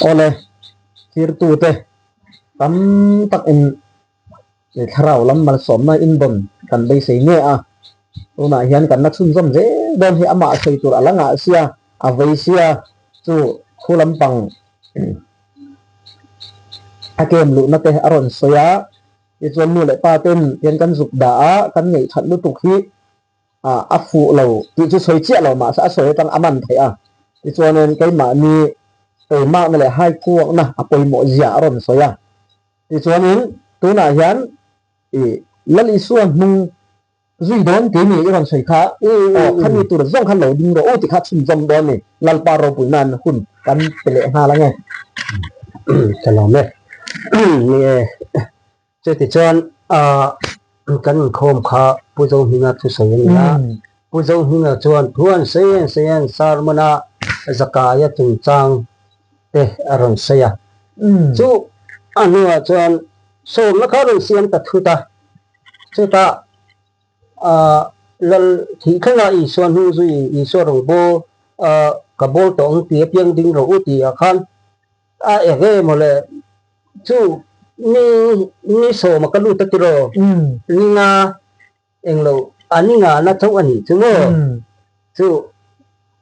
Awle, thirtute tam tak in thlarau lam malsawmna indawn kan beisei nge a, tunah hian kan la chhunzawm zel dawn hi amah sawi tur a la ngah sia, a vei sia chu khu lampang a kem luhna te a rawn sawi a, tichuan nu leh pa ten hian kan zuk dah a, kan ngeihthat lutuk hi a fuh lo tih chu sawi chiah lo mahse a sawi atang a man theih a, tichuanin keimahni teimakna leh haikuakna a pawimawh zia a rawn sawi a, tichuanin tunah hian i Lal Isua hnung zui dawn tih ni i rawn sawi kha, aw khami tur zawng kha lo ding rawh u ti kha chhunzawm dawn ni, Lalpa ropui nan hun kan pe leh nghal ange. Ka lawm e. Ni e. Chutichuan kan inkhawm kha Pu Zohminga thusawi a ni a, Pu Zohminga chuan thu an sawi an sawi an sermon-a Zakaia chungchang te a rawn sawi a. Chu a hnuah chuan sawmna kha a rawn siam ta thut a, chutah Lal thih thlengah Isua hnung zui Isua rawngbawl ka bawl tawh ang tih apiang ding rawh u tih ah khan A eng emaw le chu ni ni sawma ka lut a tiraw? Ni nga englo a ni nga na chauh a nih chu maw? Chu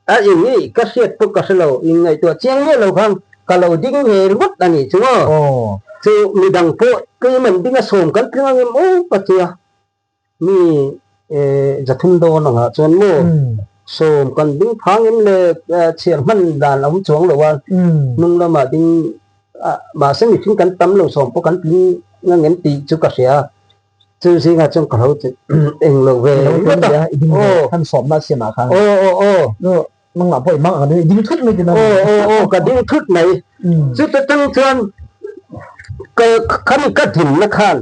a eng i ka hriat pawh ka hre lo, in ngaihtuah chiang miah lo khan ka lo ding ve ringawt a nih chu maw? Chu midang pawh keiman dinga sawm kan tling ang em aw ka tia. Mi zathum dawn angah chuan maw sawm kan ding phang em le chhiar hman dan a awm chuang lo a, hnung lamah ding mahse mihring kan tam lo sawm pawh kan tling ngang em tih chu ka hria chu zingah chuan ka lo eng lo ve ringawt a aw kan sawmna siamah khan aw aw aw nangmah pawh i mang ang i ding thut mai tina aw aw aw ka ding thut mai chute tang chuan ka khami ka dinna khan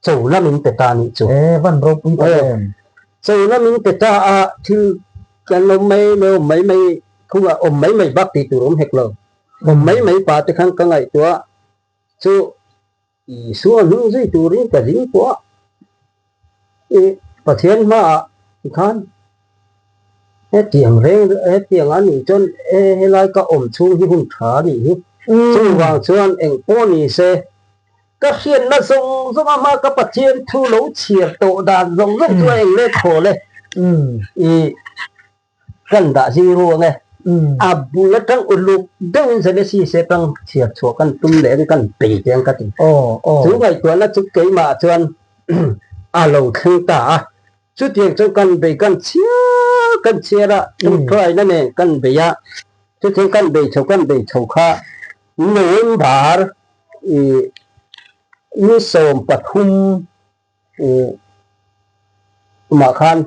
Cho la min pe ta nih chu. E van ropui tak em. Cho la min pe ta a thil kan lo mai mai awm mai mai khung ah awm mai mai bak tih tur awm hek lo. Awm mai mai pa te khan ka ngaihtuah chu Isua hnung zui turin ka ding pawh a i Pathian hmaah tikhan hetiang reng hetiang a nih chuan e helai ka awm chhung hi hun tha a nih hi. Chuvang chuan engpawh ni se Ka hriatna zawng zawng a hma ka Pathian thu lo chhiar tawh dan zawng zawng chu a eng let haw le. I kan dah zing ru ang e. A bul atang uluk deuhin Genesis atang chhiar chhuah kan tum leh ang kan bei teh ang ka ti. Chu ngaihtuahna chu keimah chuan a lo thleng ta a. Chutiang chuan kan bei kan chhiar kan chhiar a, ṭawngṭaina nen kan bei a. Chutiang kan bei chho kan bei chho kha November i ni 13 i mah khan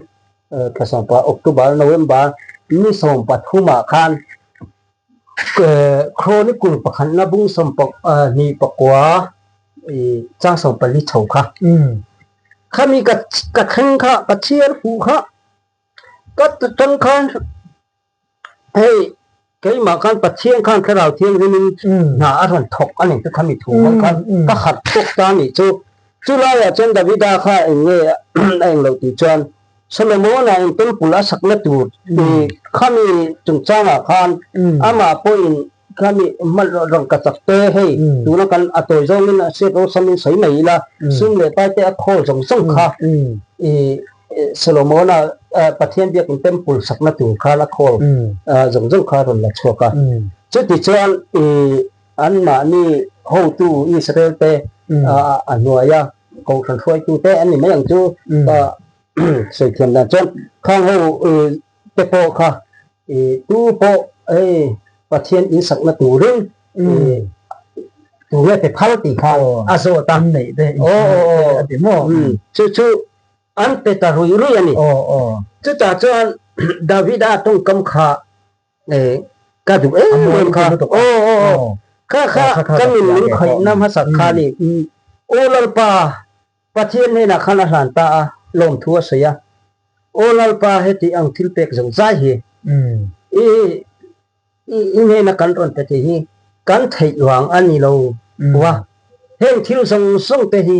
thla sawmpa October November ni 13 ah khan Chronicle pakhatna bung 22 i chang 14 chho kha khami ka ka thleng kha ka chhiar fuh kha ka tang khan Hei, keimah khan Pathian khan Thlarau Thianghlimin hna a rawn thawk a ni chu khami thu hmang khan ka harh tawk ta a nih chu. Chu laiah chuan Davida kha eng nge a eng lo tih chuan Solomona in temple a sakna tur khami chungchangah khan amah pawhin khami hman rangka chak te hei tuna kan a tawi zawngin a hriat awlsamin sawi mai ila sum leh pai te a khawl zawng zawng kha i Solomona Pathian biakin temple sakna tur kha la khawl zawng zawng kha a rawn la chhuak a. Chutichuan anmahni hotu Israel te a hnuaia kohhran hruaitu te an ni mai ang chu sawi thiam dan chuan khang ho te pawh kha tu pawh hei Pathian in sakna turin tunge pe phal tih kha a zawt a. Chu chu An pe ta rui rui a ni. Chutah chuan Davida tawngkam kha ka duh em em kha. Kha kha ka nun min khawihna hmasak kha a ni. Aw Lalpa, Pathian hnenah khan a hlan ta a, lawmthu a sawi a. Aw Lalpa, heti ang thil pek zo zai hi i hnena kan rawn pe tih hi kan theih vang a ni lo va, heng thil zawng zawng te hi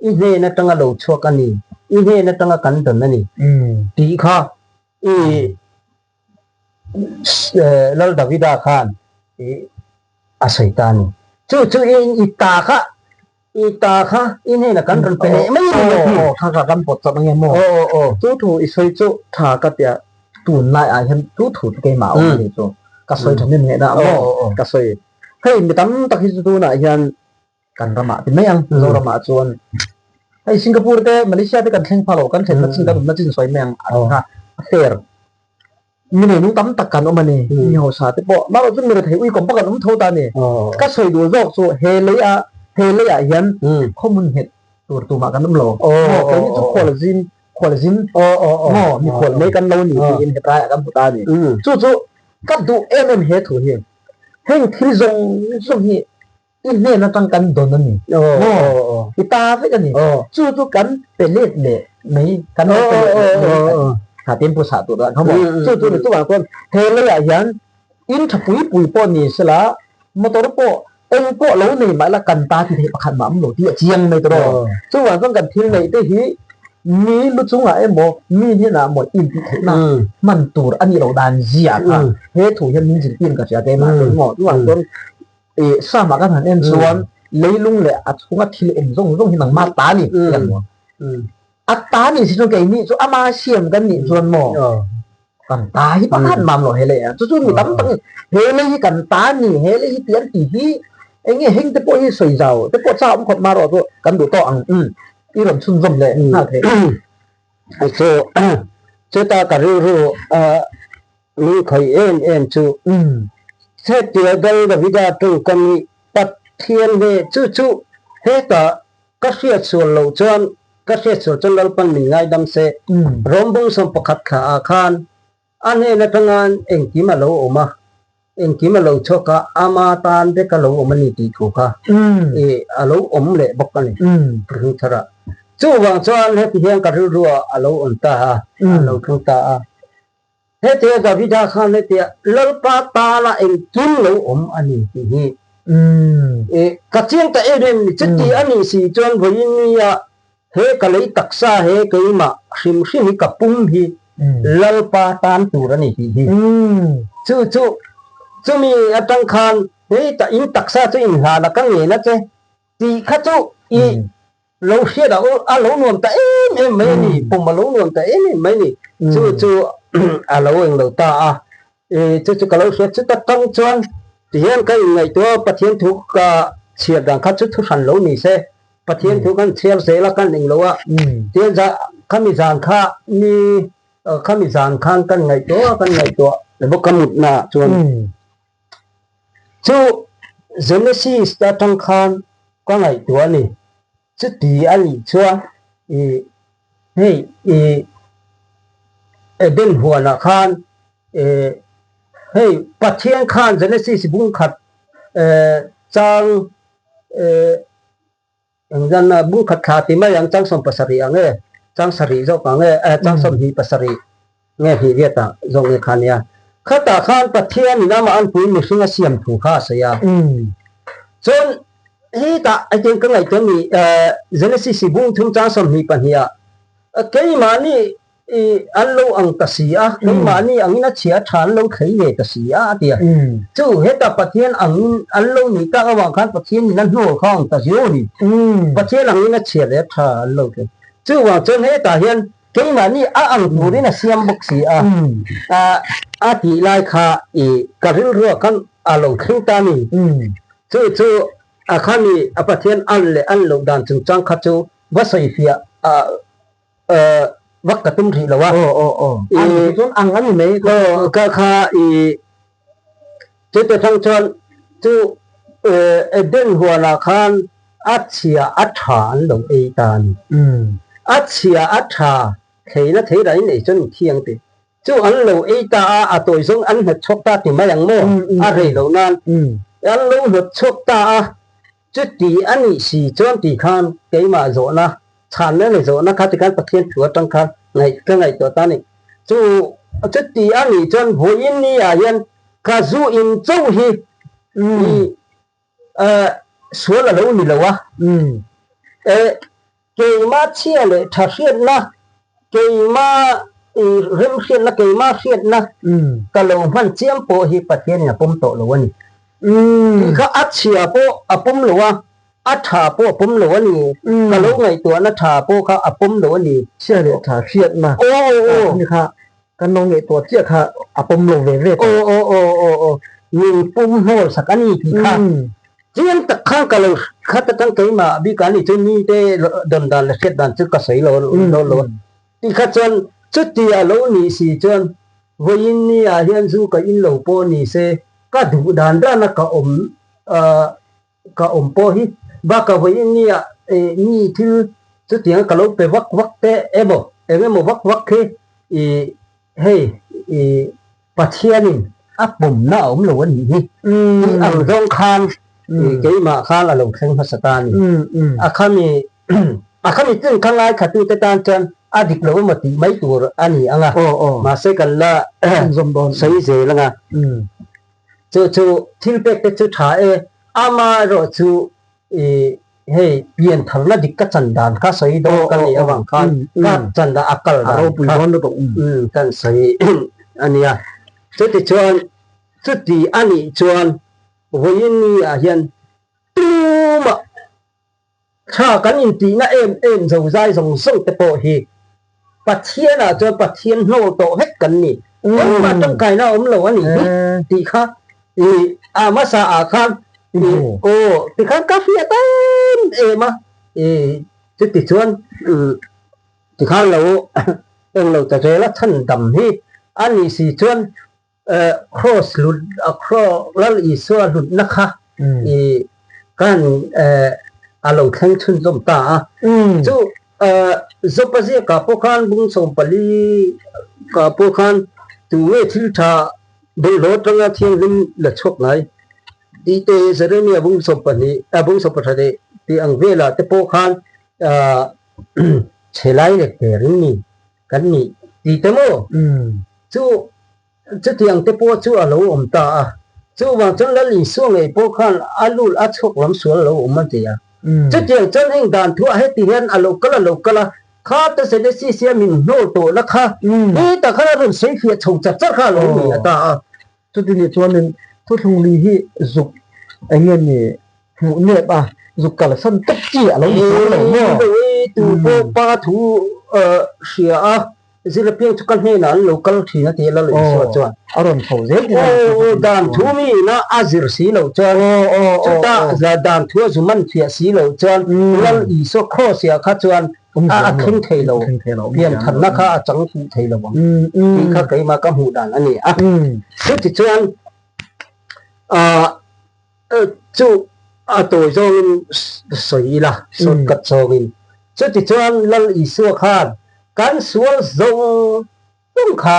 i hnen atanga lo chhuak a ni, i hnen atanga kan dawn a ni tih kha i Lal Davida khan i. a sawi ta a ni. Chu chu i ta kha i ta kha i hnenah kan rawn pe leh mai a ni. Aw aw kha kha kan pawt chawp ange maw? Aw aw aw. Chu thu i sawi chu tha ka tia tunlai ah hian chu thu chu keimah a awm a ni chu ka sawi tha hnem ngei dah maw ka sawi. Hei mi tam tak hi chu tunah hian kan ramah ti mai ang Zoramah chuan hei Singapore te Malaysia te kan thleng pha lo kan thlenna chin kan awmna chin sawi mai ang a kha a fair mi neinung tam tak kan awm a ni mi hausa te pawh mahlo chu mi rethei uikawm pawh kan awm tho ta a ni ka sawi duh zawk chu he lei ah he lei ah hian khawmun nghet tur tumah kan awm lo maw keini chu khual zin khual zin maw mikhual mai kan lo ni tiin hetlai ah kan hmu ta a ni chu chu ka duh em em he thu hi heng thil zawng zawng hi I hnen atang kan dawn a ni. Maw? I ta vek a ni. Chu chu kan pe let leh mai, kan lo pe let leh mai a ni. Kha tin pu sah tur a kha maw? Chu chu ni chuvang chuan he leiah hian in tha pui pui pawh ni sela, motor pawh eng pawh lo nei mah ila kan ta ti theih pakhat mah awm lo tih a chiang mai tawh rawh. Chuvang chuan kan thil neih te hi mi lu chungah emaw mi hnenah maw intih theihna hman tur a nih loh dan zia kha he thu hian min zirtir ka hria keimah chuan maw? Chuvang chuan I Sam ah kan han en chuan leilung leh a chhunga thil awm zawng zawng hi nangmah ta ni tih ang maw? A ta nih si chuan keini chu ama siam kan nih chuan maw kan ta hi pakhat mam lo he lei a chu chu mi tam tak he lei hi kan ta ni he lei hi tih an tih hi eng nge heng te pawh hi sawi zau te pawh cha awm khawp ma rawh chu kan duh tawh ang i rawn chhunzawm leh nghal thei. Chu chuta ka rilru Min khawih em em chu hetiang dal Davida tawngkam hi Pathian hle chu chu hetah ka hriat sual loh chuan ka hriat sual chuan Lalpan min ngaidam se Rawmbung 11 thla ah khan a hnen atangan engkim a lo awm a engkim a lo chhuak a ama tan vek a lo awm a ni tih thu kha i a lo awm leh bawk a ni Thar ah chuvang chuan heti hian ka rilru ah a lo awm ta a a lo thleng ta a. Hetia Davida khan hetia Lalpa tala engkim lo awm a ni tih hi ka chiang ta em em ni. Chuti a nih si chuan vawiin nia he ka lei taksa he keimah hrim hrim hi ka pum hi Lalpa tan tur a ni tih hi. Chu chu chumi atang khan hei ta in taksa chu inhlan a ka ngen a che tih kha chu i Lo hriat a a lo nuam ta em em mai a ni, pum a lo nuam ta em em mai a ni. Chu chu a lo eng lo ta a, chu chu ka lo hriat chu ta tang chuan tihian ka inngaihtuah a, Pathian thu ka chhiar dan kha chu thu hran lo ni se, Pathian thu kan chhiar zel a kan eng lo a, tihian khami zan kha ni khami zan khan kan ngaihtuah a kan ngaihtuah bawk a mutnaah chuan. Chu Genesis atang khan ka ngaihtuah a ni. Chuti a nih chuan i hei i Eden huanah khan i hei Pathian khan Genesis bung khat chang i Engzan a bung khat thla ti mai ang chang 70 ang e, chang sarih zawk ang e, chang 27 nge hnih viat ah zawk nge kha nia. Khatah khan Pathian in amah anpui mihring a siam thu kha a sawi a. Chuan hetah hetiang ka ngaihtuah ni Genesis bung thum chang 22 ah keimahni I an lo ang ta si a, keimahni angin a chhia tha an lo thlei ve ta si a, a ti a. Chu heta Pathian angin an lo nih tak avang khan Pathianin a hnawl kha ang ta zio a ni. Pathian angin a chhia leh a tha an lo thlei. Chuvang chuan hetah hian keimahni a ang turin a siam bawk si a, a tih lai kha i ka rilruah khan a lo thleng ta a ni. Chu chu a khami a Pathian an leh an loh dan chungchang kha chu va sawifiah a vak ka tum rih lo a. Aw aw aw. Ang chu chuan ang a ni mai. Aw ka kha i chute thang chuan chu Eden huanah khan a chhia a tha an lo ei ta a ni. A chhia a tha theihna theirah in ei chuan in thi ang tih. Chu an lo ei ta a, a tawi zawng an hnawt chhuak ta ti mai ang maw? A rei loh nan an lo hnawt chhuak ta a. Chuti a nih si chuan ti khan keimah zawhna, chhanna leh zawhna kha ti khan Pathian thu atang khan ngaih ka ngaihtuah ta a ni. Chu chuti a nih chuan vawiin ni ah hian ka zu in chauh hi i sual a lo ni lo a. Keimah chhia leh tha hriatna, keimah i remhriatna, keimah hriatna ka lo hman chiam pawh hi Pathianin a pawm tawh lo a ni. Tih kha a chhia pawh a pawm lo a, a tha pawh a pawm lo a ni. Ka lo ngaihtuahna tha pawh kha a pawm lo a ni. Chhia leh tha hriatna ni kha kan lo ngaihtuah chiah kha a pawm lo ve ve ta. Aw aw aw aw aw min pawm hnawl sak a ni tih kha chiang tak khan ka lo khat atang keimah bik a ni chu mite dawn dan leh hriat dan chu ka sawi lo lo a. Ti kha chuan chuti a lo nih si chuan vawiin ni ah hian zu ka in lo pawh ni se ka duh dan dan a ka awm ka awm pawh hi bakah vawiin ni ah mi thil chutiang ka lo pe vak vak te emaw eng emaw vak vak hi ih hei ih Pathianin a pawmna a awm lo a nih hi tih ang zawng khan keimah khan a lo thleng hmasa ta a ni. A khami a khami tlin kha ngaithlatute tan chuan a dik lo emaw tih mai tur a ni ang a, mahse kan la sawi zel ang a. Chu chu thil pek te chu tha e, amaherawh chu I hei pian tharna dik ka chan dan kha sawi dawn ka nih avang khan ka chan dan a kal dan kha kan sawi a nia. Chuti chuan chuti a nih chuan vawiin ni ah hian tumah tha kan intihna em em zozai zawng zawng te pawh hi Pathian ah chuan Pathian hnawl tawh vek kan ni. Engmah tangkaina a awm lo a nih hi tih kha i a hmasa ah khan i aw tikhan ka hriat em em a i chuti chuan tikhan lo englo ta zel a chhan dam hi a nih si chuan Cross hlut Lal Isua hlutna kha i kan a lo thleng chhunzawm ta a. Chu Jopa ziakah pawh khan bung 14 kah pawh khan tu nge thil tha bawlhhlawh atanga thianghlim la chhuak ngai tih te Jeremia bung 12 bung 18 tih ang velah te pawh khan chhe lai lek terin ni. Kan nih ti te maw? Chu chutiang te pawh chu a lo awm ta a. Chuvang chuan Lal Isua ngei pawh khan a lul a chhuak lam sual a lo awm a ti a. Chutiang chuan heng dan thuah heti hian a lo kal a lo kal a, kha te Genesis hian min hnawl tawhna kha hetah khan a rawn sawi fiah chho char char kha a lo ni a ta a. Chuti nih chuanin thuthlung li hi zuk eng nge ni hmuh nep a, zuk kalsan tawp chi a lo ni tur lo maw? Tu pawh pa thu hria a, zir apiang chu ka hnenah an lo kal thin a ti a Lal Isua chuan. A rawn tho zel tih a Aw dan thu miin a a zir si loh chuan chutah dan thu a zu man fiah si loh chuan Lal Isua cross ah kha chuan a thleng thei lo, piantharna kha a chang fuh thei lo ang tih kha keimah ka hmuh dan a ni a. Chutichuan chu a tawi zawngin sawi ila, shortcut zawngin. Chutichuan Lal Isua khan kan sual zawng zawng kha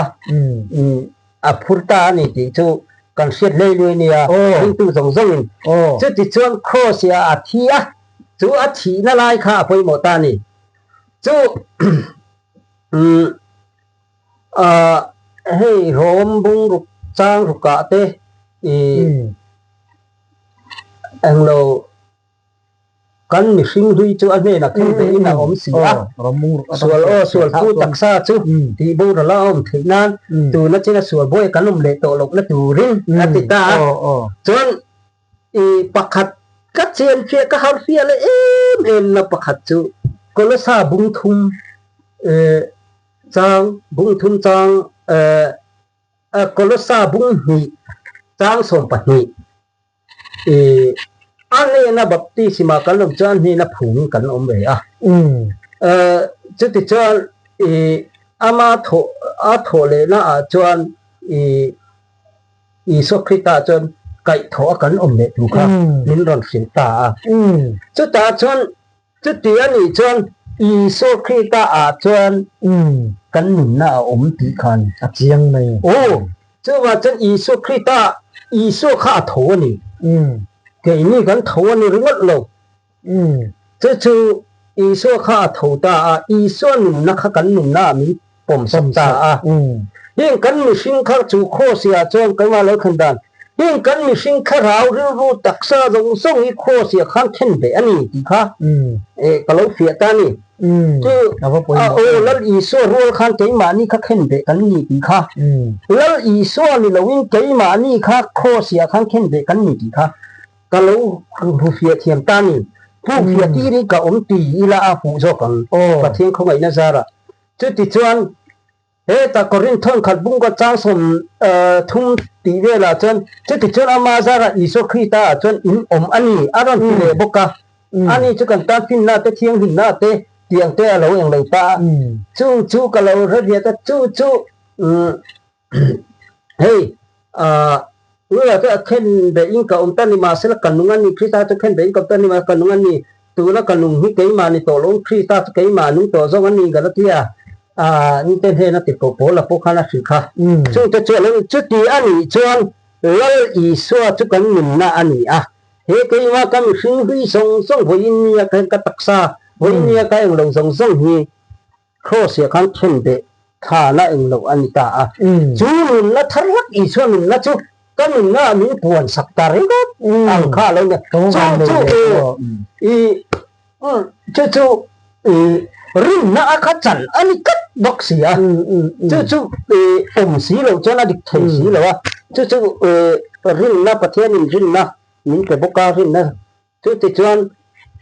a phur ta a ni tih chu kan hriat hlei lui a nia, ringtu zawng zawngin. Chutichuan Kraws ah a thi a, chu a thihna lai kha a pawimawh ta a ni. Chu hei Rom bung ruk chang rukah te i englo Kan mihring hlui chu a hnenah khen vein a awm si a, sual aw sual phu taksa chu tih boral a awm theih nan tuna chin a sual buai kan awm leh tawh lohna turin a ti ta a. Chuan i pakhat ka chen fiah ka har fiah leh em em na pakhat chu Kolosa bung thum chang bung thum chang Kolosa bung hnih chang 12 I a hnena baptisma kan awm chuan hnena phung kan awm ve a. Chuti chuan i ama thawh a thawh lehna ah chuan i Isua Krista chuan kaihthawh a kan awm leh tur kha min rawn hrilh ta a. Chutah chuan chuti a nih chuan Isua Krista ah chuan kan nunna a awm tih khan a chiang mai. Aw, Chuvah chuan Isua Krista, Isua kha a tho a ni. Keini kan tho a ni ringawt lo. Chu chu Isua kha a tho ta a, Isua nunna kha kan nunna ah min pawmsak ta a. Heng kan mihring kha chu Kraws-ah chuan keimah lo thlen dan, heng kan mihring thlarau rilru taksa zawng zawng hi Kraws-ah khan khen ve a ni tih kha ka lo fiah ta a ni. Chu a aw Lal Isua rual khan keimahni kha khen beh kan ni tih kha. Lal Isua ni loin keimahni kha Kraws-ah khan khen beh kan ni tih kha ka lo hmu fiah thiam ta ni. Hmuh fiah tirin ka awm ti ila a hmuh zawk ang. Pathian khawngaihna zarah. Chutichuan Heta Korinth thawnkhat bung ka chang 30 tih velah chuan chutichuan ama zarah Isua Krista ah chuan in awm a ni a rawn ti leh bawk a. Ani chu kan tan finna te thianghlimna te tiang te a lo eng lo ta a. Chung chu ka lo hre viat a, chu chu hei Tunah chuan a khen behin ka awm ta ni mahsela ka nung a ni, Krista chu khen behin ka awm ta ni mahsela ka nung a ni, tuna ka nung hi keimah ni tawh loin Krista chu keimah nung tawh zawk a ni ka la ti a, nite hnena tirhkoh Paula pawh khan a hrilh kha. Chungte chu a lo ni, chuti a nih chuan Lal Isua chu kan nunna a ni a, he keimah ka mihring hlui zawng zawng vawiin nia ka ka taksa vawiin nia ka englo zawng zawng hi Kraws-ah khan then beh thana eng loh a ni ta a. Chu nunna thar hlak Isua nunna chu ka nunna ah min puan sak ta ringawt ang kha a lo ni. Chu chu i chu chu i rinna a kha chan a ni tlat bawk si a. Chu chu i awm si loh chuan a dik thei si lo a. Chu chu i rinna Pathianin rinna min pe bawk a, rinna Chutichuan,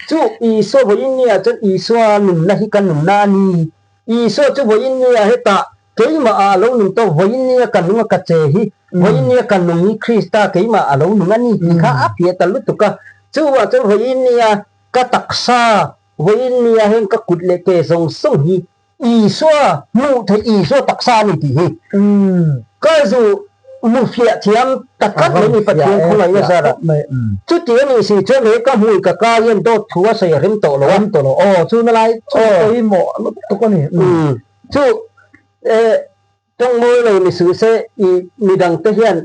chu Isua vawiin nia chuan Isua nunna hi ka nunna a ni. Isua chu vawiin nia hetah keimah ah a lo nung tawh, vawiin nia ka nung a ka che hi, vawiin nia ka nung hi Krista keimah a lo nung a ni tih kha a piah ta lutuk a. Chuvah chuan vawiin nia ka taksa, vawiin nia heng ka kut leh ke zawng zawng hi Isua hmuh theih Isua taksa a ni tih hi ka zu hmu fiah thiam ta tlat mai ni Pathian khawngaihna zar ah. Chuti a nih si chuan he ka hmui ka ka hian dawt thu a sawi a rem tawh lo a. Rem tawh lo. Aw chu na lai chu pawimawh lutuk a ni. Chu tawng mawi lo ni suh se i midang te hian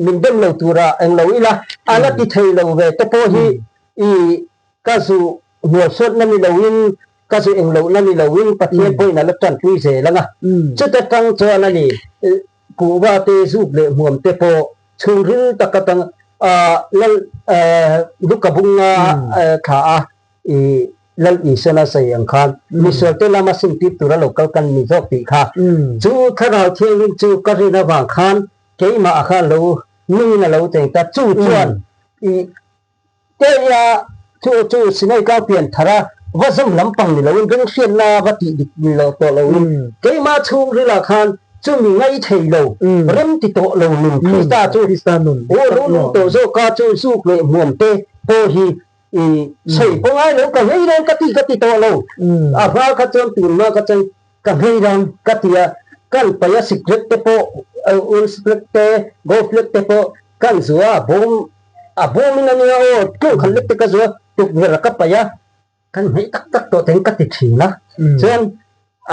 min dem lo tura englo ila a la ti thei lo ve te pawh hi i ka zu hnualsuatna ni loin ka zu englohna ni loin Pathian pawhin a la tanpui zel ang a. Chuta tang chuan a ni kuhva te zuk leh hmuam te pawh chhungril taka tang lal Luka bunga thla a i Lal Isuan a sawi ang khan misualte lama sintir tura lo kal kan ni zawk tih kha. Chu Thlarau Thianghlim chu ka rin avang khan keimah kha lo nungin a lo cheng ta. Chu chuan i keia chu chu Sinai kau pian thar a va zawm lampang ni loin ringhriatna va tih dik ni lo tawh loin keimah chhungrilah khan chumi ngai thei lo rem ti tawh lo nun Krista chu aw lo nung tawh zawk a chu zuk leh hmuam te pawh hi I sawi pawh ngai lo ka nghei reng ka ti ka ti tawh lo. A hma kha chuan tun hma kha chuan ka nghei reng ka ti a, kan paih a sikret te pawh ul sikret te go flag te pawh kan zu a, a bawm a bawm in a nia aw tlung khat lek te ka zu a, tukverh a ka paih a, kan nghei tak tak tawh teng ka ti thin a, chuan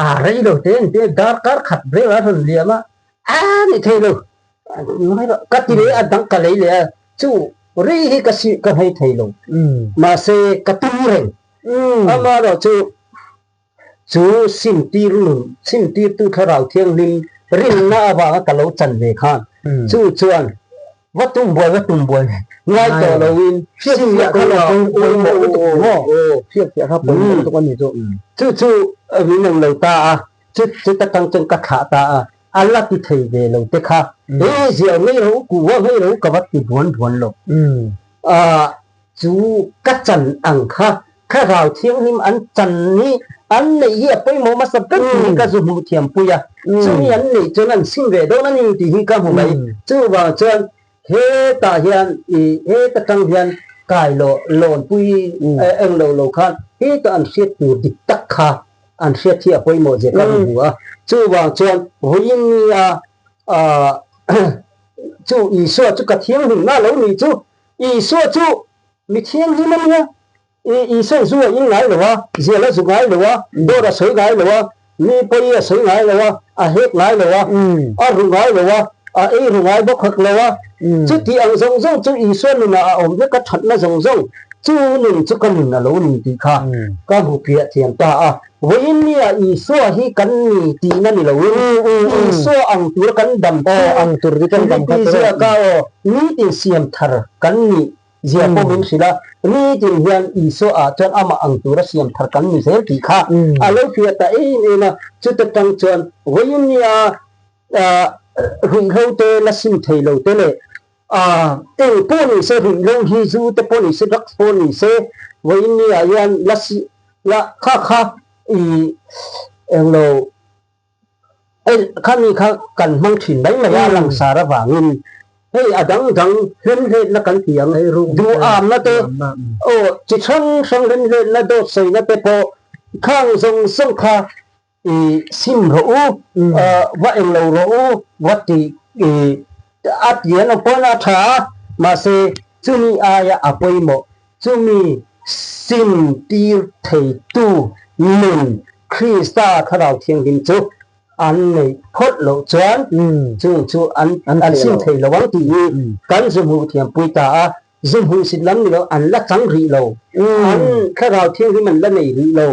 a rei lo te engtin nge darkar khat vel a rawn liam a, a ni thei lo Ka ti leh a dang ka lei leh a, chu ri hi ka sih ka hmei thei lo. Mahse ka tum reng. Amaherawh chu chu simtir nun, simtirtu Thlarau Thianghlim rinna avanga ka lo chan ve khan chu chuan va tum buai va tum buai ngai tawh loin simna kha lo pawimawh lutuk ni maw? Hriatfiah kha pawimawh lutuk a ni chu. Chu chu min ang lo ta a, chu chuta tang chuan ka thlah ta a. A la ti thei ve lo te kha he ziah ngei ro ku a ngei ro ka va ti buan buan lo. A chu ka chan ang kha Thlarau Thianghlim an chan hi an neih hi a pawimawh hmasa ber tih hi ka zu hmuh thiam pui a. Chumi an neih chuan an sim ve dawn a ni tih hi ka hmu mai. Chuvang chuan hetah hian i heta tang hian kai lo lawnpui eng lo lo khan hetah an hriat tur dik tak kha an hriat hi a pawimawh zia ka rawn hmu a. Chuvang chuan vawiin nia chu Isua chu ka thianghlimna a lo nih chu, Isua chu mi thianghlim a nia, Isua zu a in ngai lo a, zial a zu ngai lo a, dawr a sawi ngai lo a, mi pawi a sawi ngai lo a, a hek ngai lo a, a ru ngai lo a, a ei ru ngai bawk hek lo a. Chuti ang zawng zawng chu Isua nunah a awm vek a, thatna zawng zawng chu nun chu ka nun a lo ni tih kha ka hmu piah thiam ta a. Vawiin nia Isua hi kan ni tihna ni loin Isua ang tura kan dam chu Philippi ziaka aw nitin siam thar kan nih. zia pawh min hrilh a, nitin hian Isua ah chuan amah ang tura siam thar kan ni zel tih kha a lo fiah ta em em a, chuta tang chuan vawiin nia ruihhlo te la sim thei lo te leh eng pawh ni se ruihhlo hi zu te pawh ni se drugs pawh ni se vawiin nia hian la si la kha kha i englo Hei khami kha kan hmang thin mai mai a langsar avangin hei a dang dang hlemhletna kan ti ang duhamna te aw chi hrang hrang hlemhletna dawt sawina te pawh khang zawng zawng kha i sim rawh u va englo rawh u va ti i a ti an awm pawhin a tha a mahse chumi aia a pawimawh Chumi sim tir theitu nun Krista Thlarau Thianghlim chu an neih phawt loh chuan chung chu an an sim thei lo ang tih hi kan zu hmuh thiampui ta a, zu hmuh sit lam ni lo an la chang rih lo, an Thlarau Thianghlim an la nei rih lo,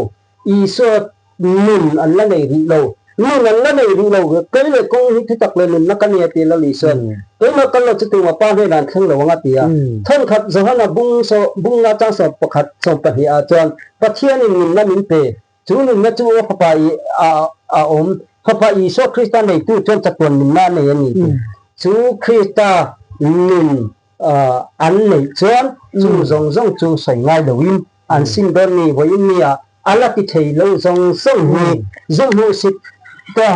Isua nun an la nei rih lo, nun an la nei rih lo, kei leh kawng hi thutak leh nunna ka nia ti Lal Isuan, keimah kal lo chu tumah pa hnenah an thleng lo ang a ti a. Thenkhat Johana bung saw bungna chang sawm pakhat sawm pahnih ah chuan Pathianin nunna min pe, chu nunna chu a fapa i a a awm, fapa Isua Krista neitu chuan chatuan nunna a nei a ni ti. Chu Krista nun an neih chuan chung zawng zawng chu sawi ngai loin An sim dawn mi vawiin mi ah a la ti thei lo zawng zawng hi zu hmuhsit te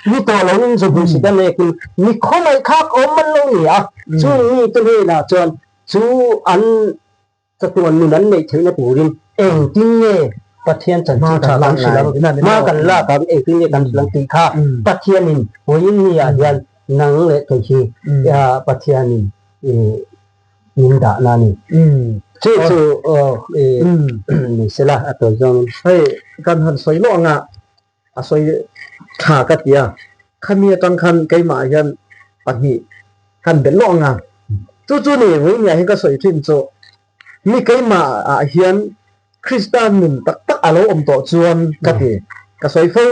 ni tawh lo in zu hmuhsit a nek in mi khawngaih khak awm man lo ni a, chung mi te hnenah chuan chu an chatuan nun an neih theihna turin engtin nge Pathian chanchin tha kan hrilh ang, hma kan lak ang engtin nge kan hrilh ang tih kha Pathianin vawiin mi ah hian nang leh kei hi Pathianin min dah na ni. Chu chu ni sela a tawi zawngin. Hei kan han sawi lawk anga a sawi tha ka ti a, khami atang khan keimah hian pahnih kan belh lawk anga chu chu ni Ruinia hi ka sawi thin chu mi keimah ah hian Krista nun tak tak a lo awm tawh chuan ka ti ka sawi fo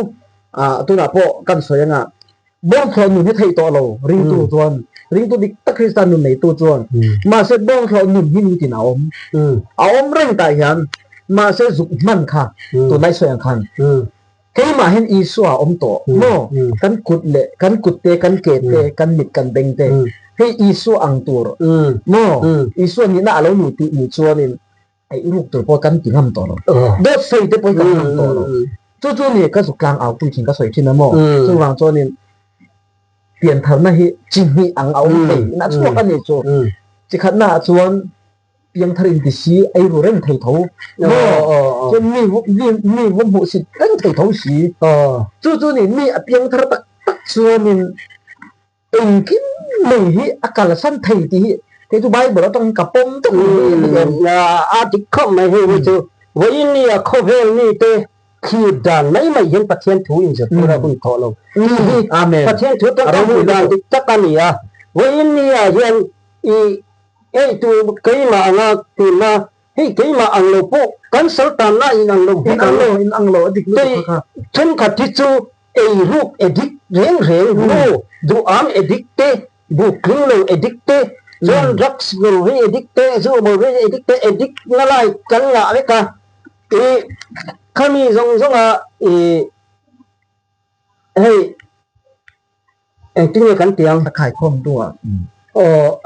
tunah pawh kan sawi anga Bawngthlawh nun hi theih tawh lo ringtu chuan, ringtu dik tak Krista nun neitu chuan. Mahse bawngthlawh nun hi nitin a awm. A awm reng tah hian mahse zuk hman kha tunlai sawi ang khan keimah hian Isua a awm tawh maw? Kan kut leh kan kut te, kan ke te, kan mit kan beng te hei Isua ang tur maw? Isua nihna a lo ni tih ni chuanin Ei ruk tur pawh kan ti ngam tawh lo. Dawt sawi te pawh hi kan ngam tawh lo. Chu chu ni ka zuk tlang au pui thin ka sawi thin a maw. Chuvang chuanin piantharna hi chi hnih ang a awm thei in a chhuak a ni chu. Chi khatna ah chuan piangthar in ti si ei ru reng thei tho maw. Chuan mi mi mi va hmuh sit reng thei tho si. Chu chu ni mi a piangthar tak tak chuanin Engkim mai hi a kalsan thei tih hi kei chu Bible atangin ka pawm tawp mai a ni. A dik khawp mai hei hi chu vawiin nia khawvel mite thlir dan mai mai hian Pathian thu inzir tur a hun tawh lo tih hi Pathian thu tak a hmuh dan dik tak a ni a. Vawiin nia hian i hei tu keimah anga tunna hei keimah ang lo pawh kan saltanna in ang lo bawk ang. In ang lo a dik lutuk kha kha. Thenkhat hi chu Eiruk addict reng reng nu duham addict te, buk tling lo addict te, chuan drugs ngawr hi addict te, zu ngawr hi addict te, addict na lai kan ngah vek a, i khami zawng zawng a i hei engtin nge kan ti ang? A khaikhawm tu ah. Aw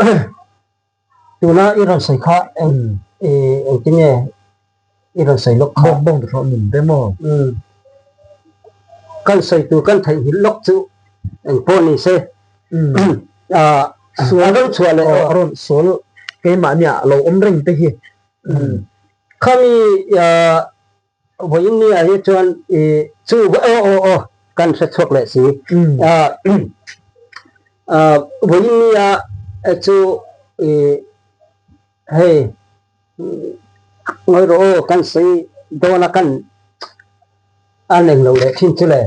tuna i rawn sawi kha eng engtin nge i rawn sawi lawk kha? Bawng bawng thlawh nun te maw? Umm kan sawi tur kan theihnghilh lawk chu eng pawh ni se a rawn chhuah leh aw a rawn sawl keimahni ah lo awm reng te hi. Khami Vawiin ni ah hi chuan i chu aw aw aw kan hre chhuak leh si. Vawiin ni ah chu i hei ngawi rawh aw kan sawi dawn a kan a neng lo leh thin chu le.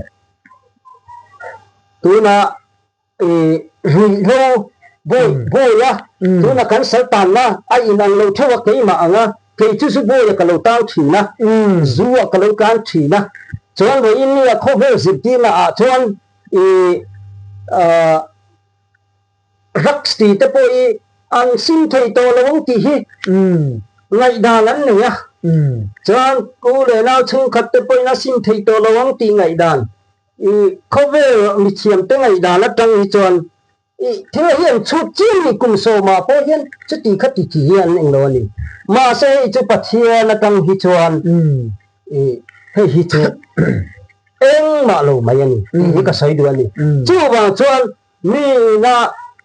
Tunah I ruihhlo bawi bawi a, tuna kan sal tanna a inang lo theuh a keimah ang a, kei chu zu bawi a ka lo tang thin a, zu ah ka lo tlang thin a, chuan vawiin ni a khawvel zirtirna ah chuan i drugs ti te pawh i. An sim thei tawh lo ang tih hi ngaihdan an nei a. Chuan u leh nau chhungkhat te pawhin a sim thei tawh lo ang tih ngaihdan i khawvel mithiamte ngaihdan atang hi chuan i thil hi an chhut chiang ni kum sawmah pawh hian chuti kha ti chi hi an eng lo a ni. Mahse hei chu Pathian atang hi chuan i hei hi chu engmah lo mai a ni tih hi ka sawi duh a ni. Chuvang chuan Mina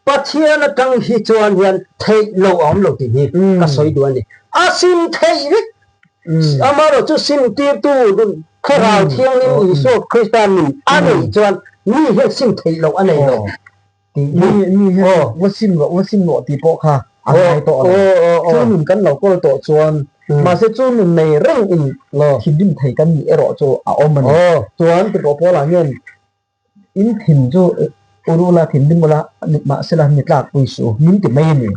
Pathian atang hi chuan hian theih lo a awm lo tih hi ka sawi duh a ni. A sim theih vek. Amaherawhchu chu sim tirtu Thlarau Thianghlim Isua Krista nun a neih chuan mi hian sim theih loh a nei lo tih hi. Mi hian va sim rawh, va sim rawh tih pawh kha a ngai tawh lo. Chu nun kan lo kawl tawh chuan mahse chu nun nei reng in thinrim thei kan nih erawh chu a awm a ni. Chuan Tirhkoh Paula hian In thin chu ur ula, thinrim ula, mahsela ni tlak pui suh u, min ti mai a ni.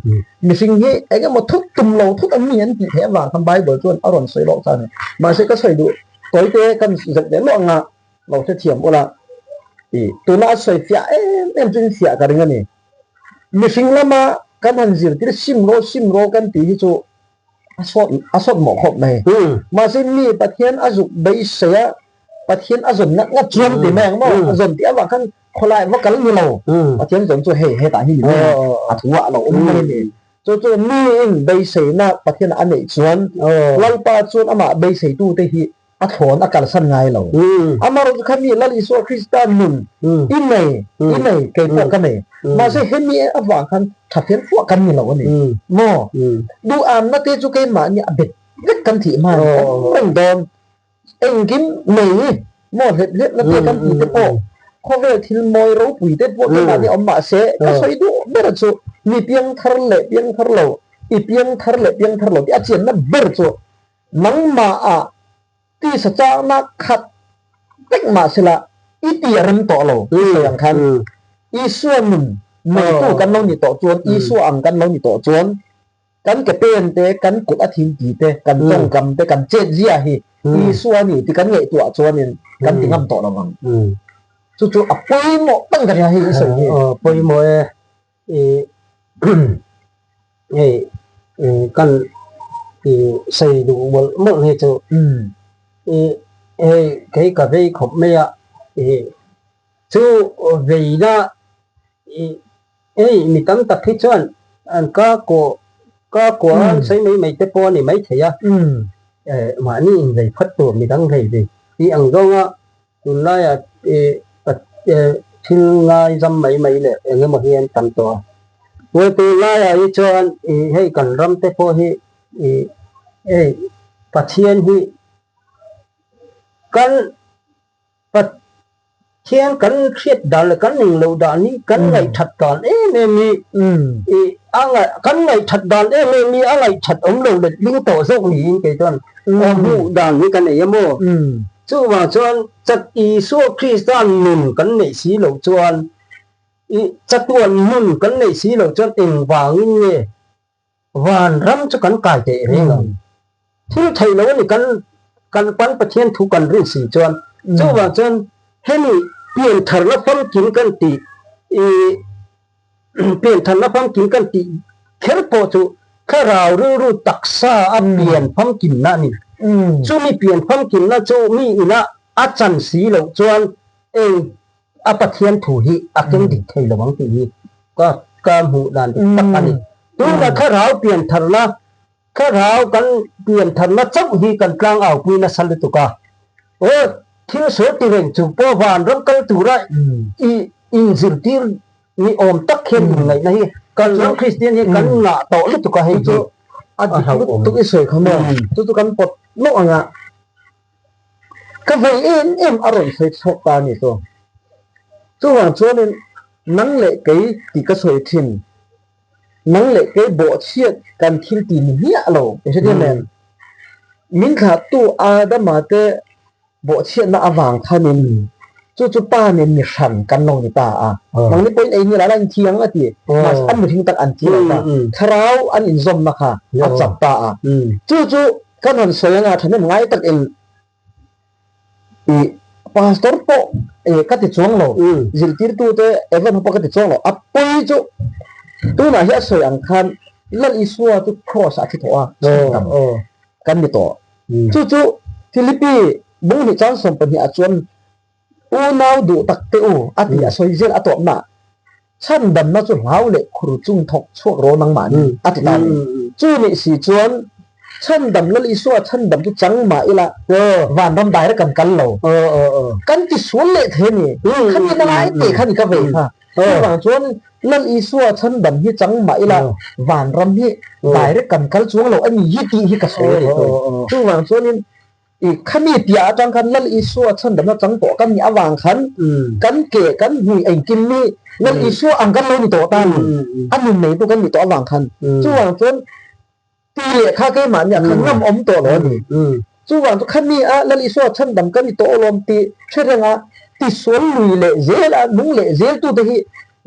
Mihring hi eng emaw thut tum lo thut an ni an tih theih avang khan Bible chuan a rawn sawi lawk ta a ni. Mahse ka sawi duh tawite kan zep leh luah anga lo hrethiam ula i tuna a sawi fiah em em chu in fiah ka ring a ni. Mihring lama kan han zirtir sim rawh sim rawh kan tih hi chu a sawt a sawt mawh khawp mai. Mahse mi Pathian a zuk beisei a Pathian a zawn ngat ngat chuan ti mai ang maw? A zawn tih avang khan khawlai va kal ni lo. Pathian zawn chu hei hetah hi ni mai a, a thu ah a lo awm mai a ni. Chu chu miin beiseina Pathian a neih chuan Lalpa chuan amah beiseitute hi a thlawn a kalsan ngai lo. Amaherawhchu kha mi Lal Isua Krista nun i nei, i nei, kei pawh ka nei. Mahse hemi avang khan tha fel fuah kan ni lo a ni maw? Duhamna te chu keimahni a bet vek kan thih hma a ni reng dawn. Engkim nei maw hlep hlep na te kan tih te pawh khawvel thil mawi ropui te pawh keimahni awm mah se ka sawi duh ber chu mi piang thar leh piang thar lo i piang thar leh piang thar lo tih a chianna ber chu nangmah ah tisa chakna khat vek mah sela i ti a rem tawh lo i sawi ang khan Isua nun neitu kan lo ni tawh chuan Isua ang kan lo ni tawh chuan Kan ke pen te, kan kut a thil ti te, kan tawngkam te, kan chet zia hi Isua a ni tih kan ngaihtuah chuanin kan ti ngam tawh lo ang. Chu chu a pawimawh tak ka ria hei i sawi hi. Aw pawimawh e. I hei kan i sawi duh mawlh mawlh hi chu i hei kei ka vei khawp mai a i chu veina i Hei mi tam tak hi chuan an ka kawh ka kuah an sawi mai mai te pawh a ni maithei a, mahni invei phawt tur midang hlei ve tih ang zawnga tunlaiah thil ngaizam mai mai leh eng emaw hi an tam tawh a. Puai tunlaiah hi chuan hei kan ram te pawh hi hei Pathian hi kan Pathian kan hriat dan leh kan ning loh dan hi kan ngaihthat dan em em hi i a ngaih kan ngaihthat dan em em hi a ngaihthat awm lo let ling tawh zawk niin kei chuan a hmuh dan hi ka nei a maw? Chuvang chuan chat Isua Krista nun kan neih si loh chuan i chatuan nun kan neih si loh chuan engvangin nge Van ram chu kan kai teh reng ang. Thil theih lo a ni kan kan pan Pathian thu kan rin si chuan chuvang chuan hemi piantharna famkim kan tih i piantharna famkim kan tih kher pawh chu thlarau rilru taksa a pian famkimna a ni. Chumi pian famkimna chu mi ina a chan si loh chuan eng A Pathian thu hi a keng dik thei lo ang tih hi ka ka hmuh dan dik tak a ni. Tunah thlarau pian tharna, thlarau kan pian tharna chauh hi kan tlang au pui nasa lutuk a. Aw thil sawi ti reng chung pawh vanram kal tura i inzirtir ni awm tak hian inngaihna hi kan ram Kristian hi kan ngah tawh lutuk a hei chu a dik lutuk i sawi kha maw? Chu chu kan pawt nawk ang a. Ka vei em em a rawn sawi chhuak ta a ni chu. Chuvang chuanin nang leh kei tih ka sawi thin. Nang leh kei bawhchhiat kan thil ti ni hmiah lo i hre thiam em? Min thlahtu Adama te bawhchhiatna avang khanin chu chu pa nen mi hran kan lo ni ta a. Nangni pawhin ei ni la la inthiang a ti. Mahse an mihring tak an ti lo ta. Thlarau an inzawmna kha a chak ta a. Chu chu Kan han sawi anga thahnem ngai takin i pastor pawh e ka ti chuang lo, zirtirtute Evan ho pawh ka ti chuang lo, a pawi chu Tunah hi a sawi ang khan Lal Isua chu Kraws ah a thi tawh a, chhandam kan ni tawh. Chu chu Philippi bung hnih chang 12 ah chuan Unau duh tak teh u a tih a sawi zel a tawpna chhandamna chu hlau leh khur chung thawk chhuak rawh nangmahni a ti ta a ni. Chu nih si chuan chhandam Lal Isua chhandam chu chang mah ila vanram daira kan kal lo. Kan ti sual leh thei a ni. Khami na lai teh kha ni ka vei kha. Chuvang chuan Lal Isua chhandam hi chang mah ila vanram hi direct kan kal chuang lo a ni hi tih hi ka sawi a ni. Chuvang chuanin I khami piah atang khan Lal Isua chhandamna chang tawh kan nih avang khan kan ke kan hmui engkim hi Lal Isua ang kan lo ni tawh ta ni. A nun neitu kan nih tawh avang khan. Chuvang chuan ti leh kha keimah nia kha ngam awm tawh lo a ni. Chuvang chu khami a Lal Isua chhandam kan ni tawh alawm tih hre reng a tisual lui leh zel a nung leh zel tute hi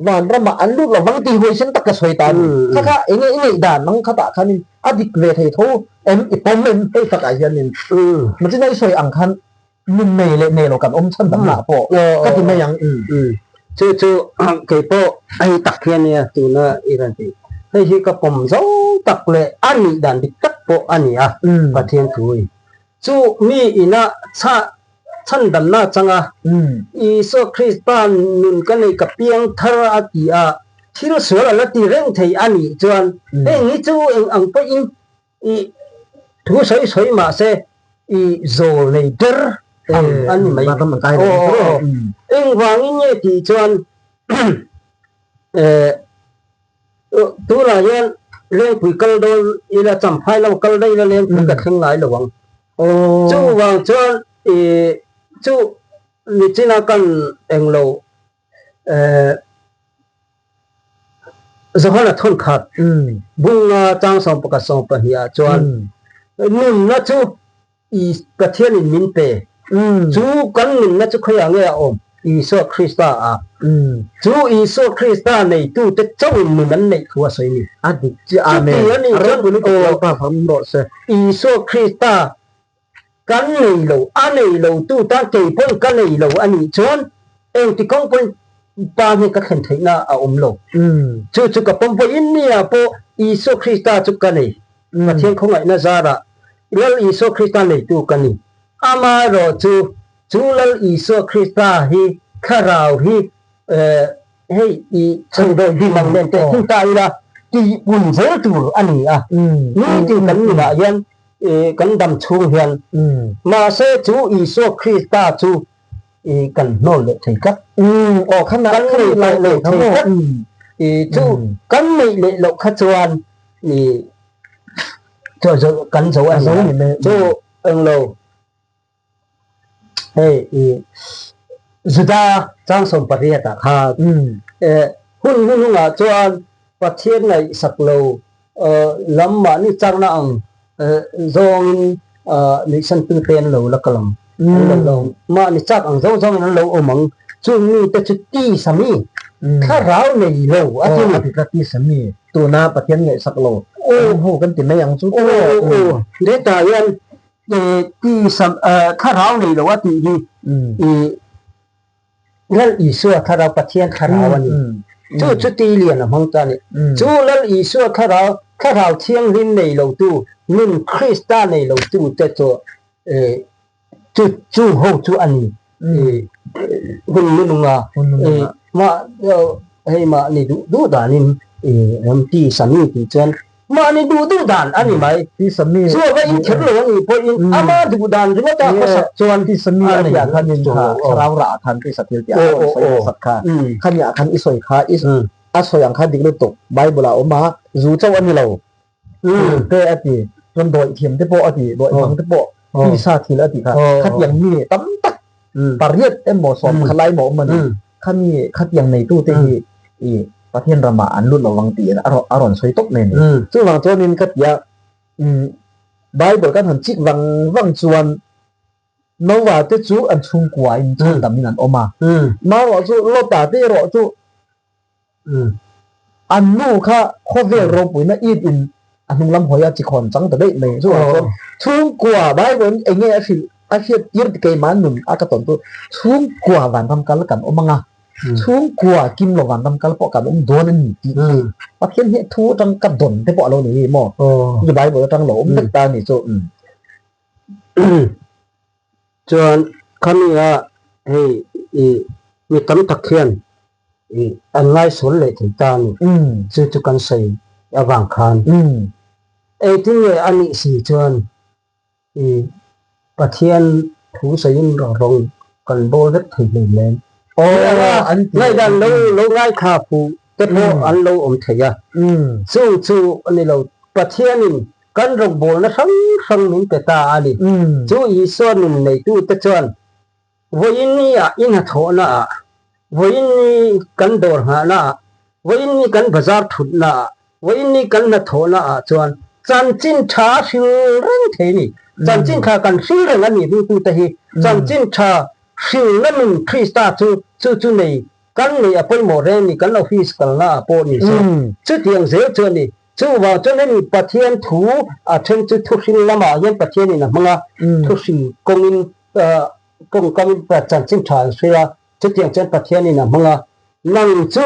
Vanramah an lut lovang tih huaisen tak ka sawi ta a ni. Kha kha enge i ngaih dan ang khatah khanin a dik ve thei tho em i pawm em hei takah hianin Machina i sawi ang khan nun nei leh nei lo kan awm chhan dam lah pawh ka ti mai ang. Chu chu kei pawh hei tak hian nia tuna i rawn tih hei hi ka pawm zo tak leh a nih dan dik tak pawh a ni a Pathian thu i. Chu mi ina chhah chhandamna changa Isua Krista nun ka nei ka piang thar a ti a, thil sual a la ti reng thei a nih chuan heng hi chu eng ang pawhin i thu sawi sawi mah se i zawl nei der ang a ni mai. Engvangin nge tih chuan Tunah hian Lengpui kal dawn ila Champhai lam kal daih ila Lengpui ka thleng ngai lo ang. Chuvang chuan ih chu nichina kan englo Johana thawnkhat bunga chang 11 12 ah chuan nunna chu I Pathianin min pe. Chu kan nunna chu khawiah nge a awm? Isua Krista a. Chu Isua Krista neitute chauhin nun an neih thu a sawi ni. A dik chiah. Amen. Chuti a nih A chuan ropui lutuk aw Lalpa fam rawh se. Isua Krista kan nei lo, a nei lo tu tan kei pawn ka nei lo a nih chuan engti kawng pawn Pa hi ka thlen theihna a awm lo. Chu chu ka pawm pawhin nia pawh Isua Krista chu ka nei. Pathian khawngaihna zarah Lal Isua Krista neitu ka ni. Amaherawh chu, chu Lal Isua Krista hi thlarau hi hei i chhengdawi bim ang nen teh thung ta ila tih pun zel tur a ni a. Nitin kan nunah hian kan dam chhung hian mahse chu Isua Krista chu kan hnawl leh thei tlat. Aw khan Kan nei tawh lo thei tlat. Chu kan neih leh loh kha chuan kan zo a ni a. Chu englo hei Juda chang 18 ah khan hun hnuhnungah chuan Pathian ngaihsak lo lam mahni chakna ang zawngin nuihsantu te an lo la kal ang, an lo la awm. Mahni chak ang zawng zawngin an lo awm ang. Chung mite chu tisa mi, thlarau nei lo a ti ni. A ti tlat tisa mi, tuna Pathian ngaihsak lo, an ho kan ti mai ang chu. Aw, aw, hetah hian tisa, thlarau nei lo a tih hi Lal Isua thlarau Pathian thlarau a ni. Chu chu ti lian a hmang ta a ni. Chu Lal Isua thlarau, thlarau thianghlim nei lotu, nun Krista nei lotu te chu chu chu ho chu a ni. Hun nununga mah hei mahni duh duh danin ram ti sami tih chuan Mahni duh duh dan a ni mai. Chu a va inkher lo a nih pawhin ama duh dan ringawt a khawsak chuan Ti sami a nih khan in kha thlarau rah khan ti sa thil tih a rawn sawi hmasak kha. Khami ah khan i sawi kha i a sawi ang kha dik lutuk Bible ah a awm a, zu chauh a ni lo. Te a ti, chuan dawih thiam te pawh a ti, dawih hmang te pawh tisa thil a ti kha. Khatiang mi tam tak pariat emaw sawm kha lai maw awm a ni. Khami khatiang neitu te hi i Pathian ramah an lut lo vang tiin a a rawn sawi tawp mai a ni. Chuvang chuanin ka tia Bible kan han chik vang vang chuan Noah te chu an chhungkua in chhandam in an awm a. Marawh chu Lota te erawh chu An nu kha khawvel ropuina it in a hnung lam hawi a chi khawn chang ta daih mai. Chuvang chuan chhungkua Bible in eng nge a hrilh a hriat tir ti keimah nun a ka tawn chu chhungkua vanram kal kan awm ang a. Chhungkua kim lo vanram kal pawh kan awm dawn a ni tih hi Pathian hi thu atang ka dawn te pawh a lo ni hi maw? Chu Bible atang lo awm vek ta a ni chu. Chuan khami a hei i mi tam tak hian i an ngaisual leh thei ta a ni. Chu chu kan sawi avang khan engtin nge a nih si chuan I Pathian thu sawiin rawng kan bawl vek thei hlei hle. Ngaihdan lo lo ngaithla fuh te pawh an lo awm thei a. Chu chu a ni lo. Pathianin kan rawngbawlna hrang hrang min pe ta a ni. Chu Isua nun neitute chuan vawiin ni ah i hnathawhna ah, vawiin ni kan dawr nghahna ah, vawiin ni kan bazar thutna ah, Vawiin ni kan hnathawhna ah chuan chanchin tha a hril reng thei a ni. Chanchin tha kan hril reng a ni ringtute hi. Chanchin tha hrilna nun Krista chu chu chu nei kan nei a pawimawh reng a ni kan office kalna ah pawh ni se. Chutiang zel chu a ni. Chuvang chuan hemi Pathian thu a then chu thuhril lamah hian Pathianin a hmang a, thuhril kawngin kawngkamin chanchin tha an hril a, chutiang chuan Pathianin a hmang a. Nang chu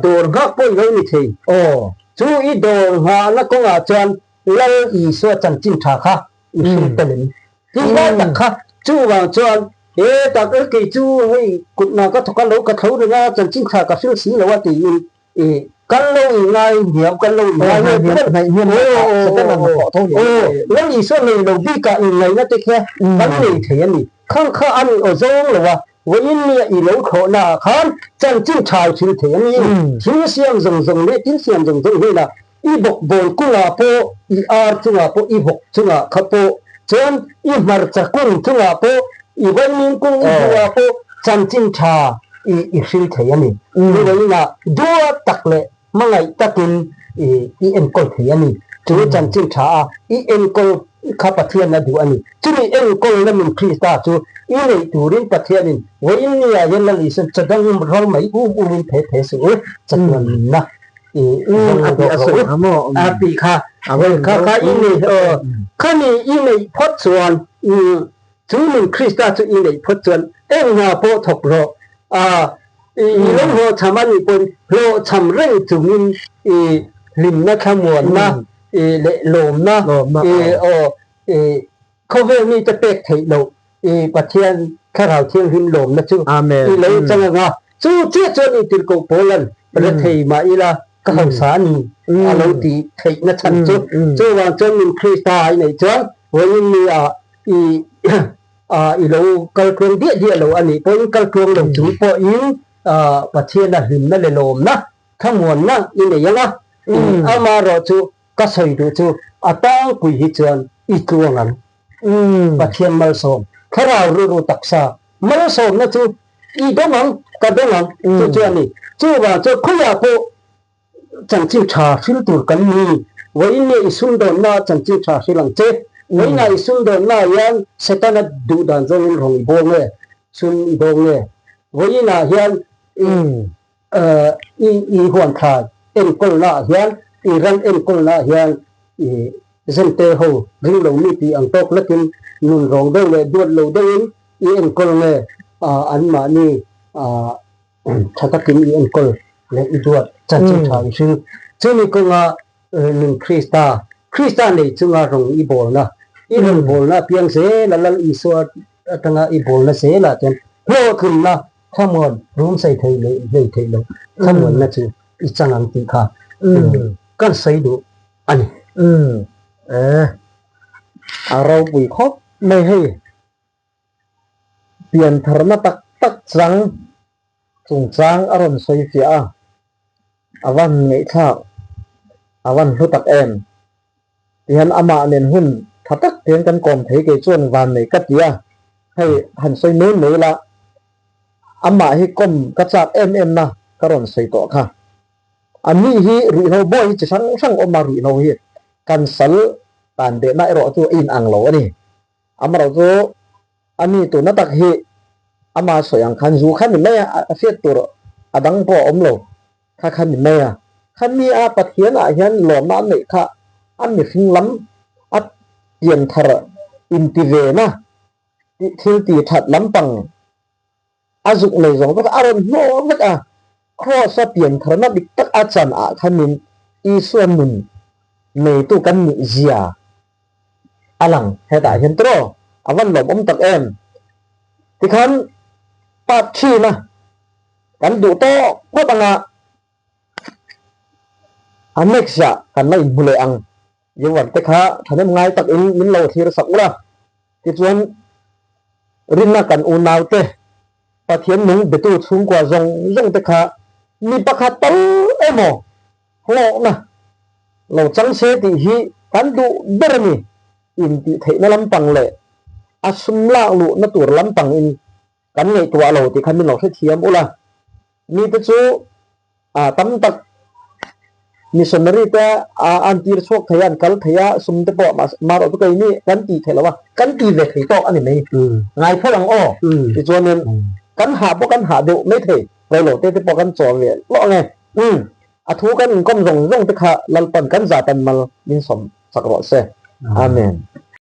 Dawr nghak pawh i lo ni thei. Aw, chu i dawr nghahna kawngah chuan Lal Isua chanchin tha kha i hril tel em? Tih lai tak kha chuvang chuan he tak kei chu hei kutna ka thawk a lo ka tho reng a, chanchin tha ka hril si lo a tiin i kan lo i ngai hniam, kan lo i ngai hniam. Aw, Lal Isua nei lo bikah inngaihna te kha kan nei thei a ni. Khang kha a ni aw zawng lo a, Vawiin nia i lo thlawhna ah khan chanchin ṭhai thil thei a ni. Thil siam zawng zawng leh thil siam zawng zawng hnenah i bawkbawn kungah pawh, i ar chungah pawh, i vawk chungah kha pawh, chuan i hmarcha kung chungah pawh, i vaimim kung i hmuhah pawh chanchin ṭha i i hril thei a ni. I vawiinah duat tak leh hmangaih takin i enkawl thei a ni. Chu chanchin tha a i enkawl kha Pathian a duh a ni. Chumi enkawlna min Krista chu i neih turin Pathianin vawiin ni ah hian Lal Isuan chadang ro mai um umin phe phe suh u, chatuan nunna i zawng dawk rawh u a tih kha. Kha kha i neih khami i neih phawt chuan chu min Krista chu i neih phawt chuan eng hna pawh thawk rawh a I lo hlawhchham a nih pawhin hlawhchham reng chungin i hlimna thlamuanna leh lawmna aw i khawvel mite pek theih loh i Pathian Thlarau Thianghlim lawmna chu i lo chang ang a. Chu chiah chuan i tirhkoh Paulan rethei mah ila ka hausa a ni a lo tih theihna chhan chu. Chuvang chuan min Krista a i neih chuan vawiin ni ah i I lo kal tluang diah diah lo a nih pawhin kal tluang lo chung pawhin Pathiana hlimna leh lawmna thlamuanna i nei ang a, amaherawh chu ka sawi duh chu a tlangpui hi chuan i tluang ang. Pathian malsawm, thlarau rilru taksa malsawmna chu i dawng ang, ka dawng ang chu chu a ni. Chuvang chuan khawiah pawh Chanchin tha hril tur kan ni. Vawiin nge i sumdawnna chanchin tha hril ang che? Vawiinah i sumdawnna hian Setana duh dan zawngin rawn i bawng nge? Sum i dawng nge? Vawiinah hian i i huanthlai enkawlnaah hian, i ran enkawlnaah hian i zente ho ring lo mi tih ang tawk lekin nun rawng deuh leh duat lo deuhin i enkawl nge anmahni Tha takin i enkawl leh i duat chanchin tha i hring. Chumi kawnga nun Krista, Krista nei chunga rawng i bawlna, i rawn bawlna apiang zela Lal Isua atanga i bawlna zelah chuan hlawhtlinna thlamuan rum sei thei leh hlei theih loh thlamuanna chu i chang ang tih kha kan sawi duh a ni. Umm a ropui khawp mai hei. Piantharna tak tak chang chungchang a rawn sawi fiah a, a van ngaihthlak, a van hlu tak em? Tihian amah nen hun tha tak tihian kan kawm thei kei chuan van nei ka ti a, hei han sawi mai mai la, amah hi kawm ka chak em em na ka rawn sawi tawh kha. A ni hi ruihhlo bawi hi chi hrang hrang awm a, ruihhlo hi kan sal tan behna erawh chu a inang lo a ni. Amarawh chu a mi tuna tak hi ama sawi ang khan zu kha ni mai a, a hriat tur a dang pawh a awm lo kha kha ni mai a. Kha mi a Pathian ah hian lawmna an neih kha a mihring lam a pian thar inti ve na tih thil ti that lampang. A zuk nei zawng vek a, a rawn hnawh vek a. Kraws-a piantharna dik tak a chan ah khanin Isua nun neitu kan nih zia a lang. Hetah hian tiraw a van lawmawm tak em? Tikhan part thin a kan duh tawh phawt anga a next ah kan la inhmu leh ang. Viewer te kha thahnem ngai tak in min lo thlir sak ula. Tichuan rinna kan unau te Pathian nung betu chhungkua zawng zawng te kha mi pakhat tal emaw hlawhna lo chang se tih hi kan duh ber a ni. Intih theihna lampang leh a sum lak luhna tur lampang in kan ngaihtuah lo tih kha min lo hrethiam ula. Mite chu a tam tak missionary te a an tir chhuak thei a, an kal thei a, sum te pawh mahse chu keini kan ti thei lo a, kan ti ve thei tawk a ni mai. Ngai phawt ang aw. Tichuanin kan hah pawh kan hah deuh mai thei, reilo te te pawh kan chawl ve hlawh ang e. A thu kan inkawm zawng zawng te kha Lalpan kan zah tan mal min sawm chak rawh se. Amen.